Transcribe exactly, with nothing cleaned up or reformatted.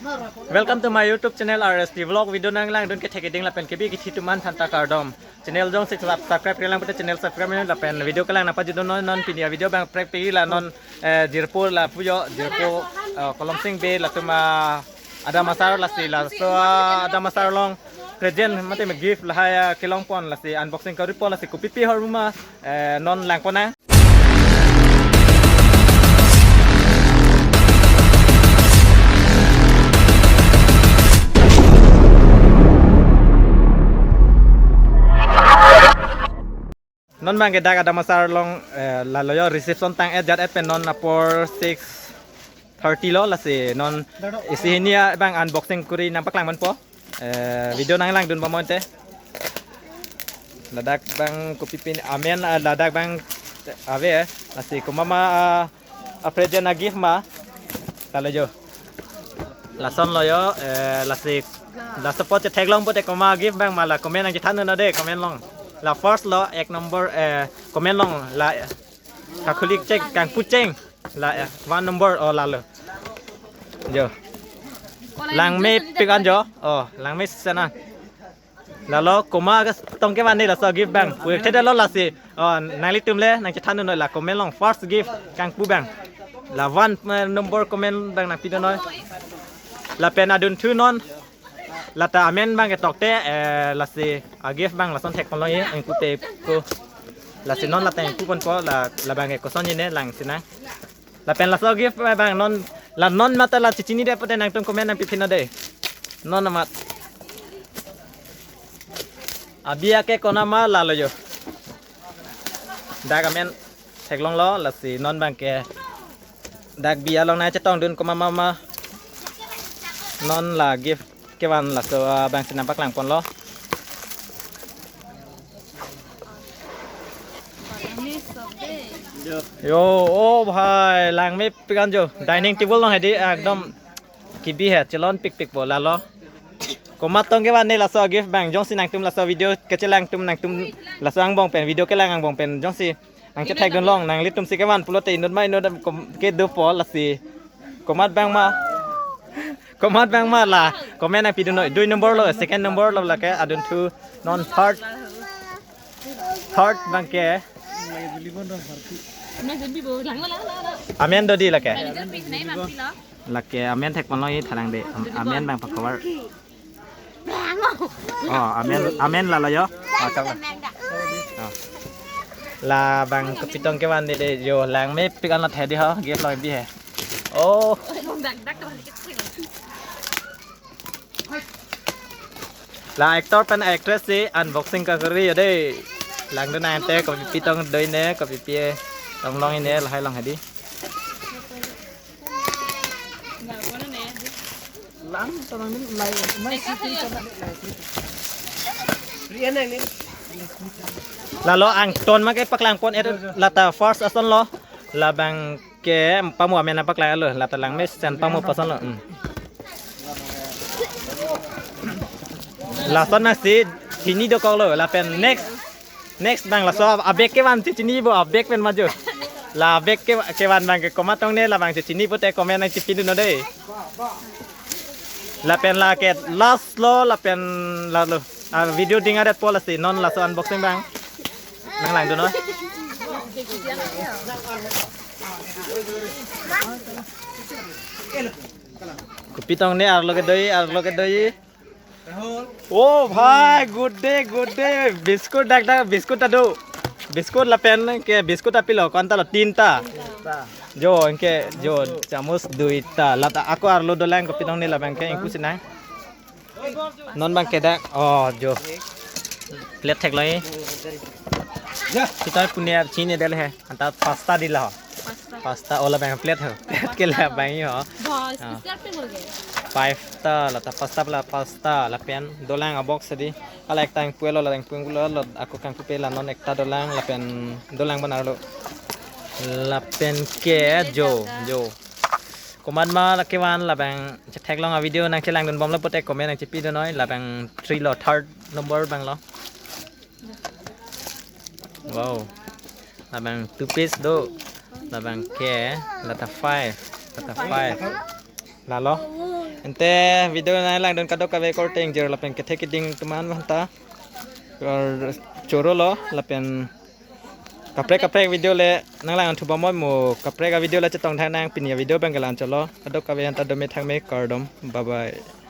Welcome to my YouTube channel R S T Vlog. Video nanglangdun kethek keding lapen kebi kethe atum aphan ta kardom. Channel jongsi sub-, subscribe-re lang pute channel subscribe-re lapen video kelang nangpajutdun non, non pini a-video abang prek pegi la non, eh, jirpo lapu jo, jirpo, eh, Kolomsing Bey latum, ah, adam asar lasi laso, ah, adam asar along present mate me gift lahai, ah, kelongpon lasi unboxing koripo lasi kopipi ahormu ma, eh, non langpon nang. Non abangke dak adam asar along, eh, lalo jo reception tang-et jat-et pen non apor six thirty lo lasi non isi hini abang unboxing kori nangpaklang ponpo. Eh, video nanglangdun bomnon te. Ladak abang kopipi amen, ah, ladak abang ave, eh, lasi komat ma, ah, a-present a-gift ma. Lalo jo. Lason lo jo, eh, lasi, laso apot chetheklong pute komat a-gift abang ma la comment nangchethan non de, comment along. La first lo, ek number, eh, comment along, la, eh, kakhulik cheng, kangpu cheng. La, eh, one number, oh, lalo. Jo. Langmepik an jo, oh, langme sana. Lalo komat tong kevan ne laso gift abang. Puthedetlo lasi. Oh, nanglitum le nangchethan non la comment along first gift kangpu abang. La one, eh, number comment abang nangpidun non. Lapen adunthu non. Lata amen abangke tokte, eh, lasi a-gift abang lason thekponlongji, ingkute ko. Lasi non lata ingku ponpo la, la abangke kosonji ne lang sinang. Lapen laso gift abang non, la non mate la chechinide pute nangtum comment nangpipin non de. Non amat. Abi ake konat ma lalo jo. Dak amen theklonglo lasi non abangke dak bi along nangchetongdun komat ma ma. Non la gift kevan laso, ah, abangsi nangpaklang ponlo. Jo, oh bhai, langmepik an jo. Dining table along hedi ekdom kebi he, chelonpikpik po lalo. Komat tong kevan ne laso gift abang, jongsi nangtum laso video kechelang atum nangtum laso angbong pen, video kelang angbong pen jongsi nangchethekdun long, nanglitum si kevan pulote inut ma inut kom-, kedopo lasi. Komat abang ma. Komat abang ma la comment nangpidun non. Dui number lo, second number lo lake adunthu non third. Third abangke. Amen dodi lake. Lake amen thekponlongji tharang de. Am-, amen abang pakover. Oh, amen, amen lalo jo. Oh, chak la. Oh. La abang kopitong kevan de de jo langmepik an la thedi ho, gift lo bi he. Oh. La actor pen actress si unboxing kakori jo de. Langdun nangte kopipi tong do-i ne, kopipi tonglong-i ne lahai along hedi. Lang, tanang din, lai, mai, si, si, tanang din, lai, si. Rian ang ni. Lalo angton ma kepaklang pon et lata first ason lo. Labang ke pamu amen nangpaklang lo, lata langmesen pamu pason lo. Hmm. Lason nangsi chini dokok lo, lapen next. Next abang laso abag kevan si chinipo, abag pen ma jo. La abag ke, kevan abangke komat tong ne labang si chini pute comment nangchipidun non de. Lapen lake last lo, lapen lalo. Ah, video ding adet po lasi non laso unboxing abang nanglangdun non. Kopitong ne arlo kedo-i, arlo kedo-i. Oh bhai, good day, good day. Biscuit dak dak, biscuit ta do. Biscuit lapen ke biscuit ta pilo, konta lo, tinta. Jo, anke jo, chamus duita. Lata ako arlo dolang kopitong ne labang ke ingku sinang. Non abangke dak, oh jo. Plate theklong-i. Sitoi pune ap chini del he. Anta pasta dila ho. Pasta. Pasta ola abang plate ho. Plate ke la abang ho. Boss, ah. Sir pe ho gaye. Five ta, lata pasta pla pasta lapen dolang a-box di. Hala ekta ingpu-et lo, la ingpu-et lo, lo ako kangpupe la non ekta dolang lapen dolang banar lo. Lapen ke jo, jo. Komat ma la kevan labang chetheklong a-video nangchelangdun bomlo pute comment nangchipidun noi, labang three lo, third number abang lo. Wow. Labang two piece do. Labang ke, lata five, lata five. Lalo. Ante video nanglangdun kadokave korte ingjir lapen kethe keding atum an aphanta. Kor choro lo lapen kaprek kaprek video le nanglang thuba mo mo kaprek a video le chetong thang nang pini a video abang ke la-an chotlo. Kadokave aphanta dome thangme kardom. Bye bye.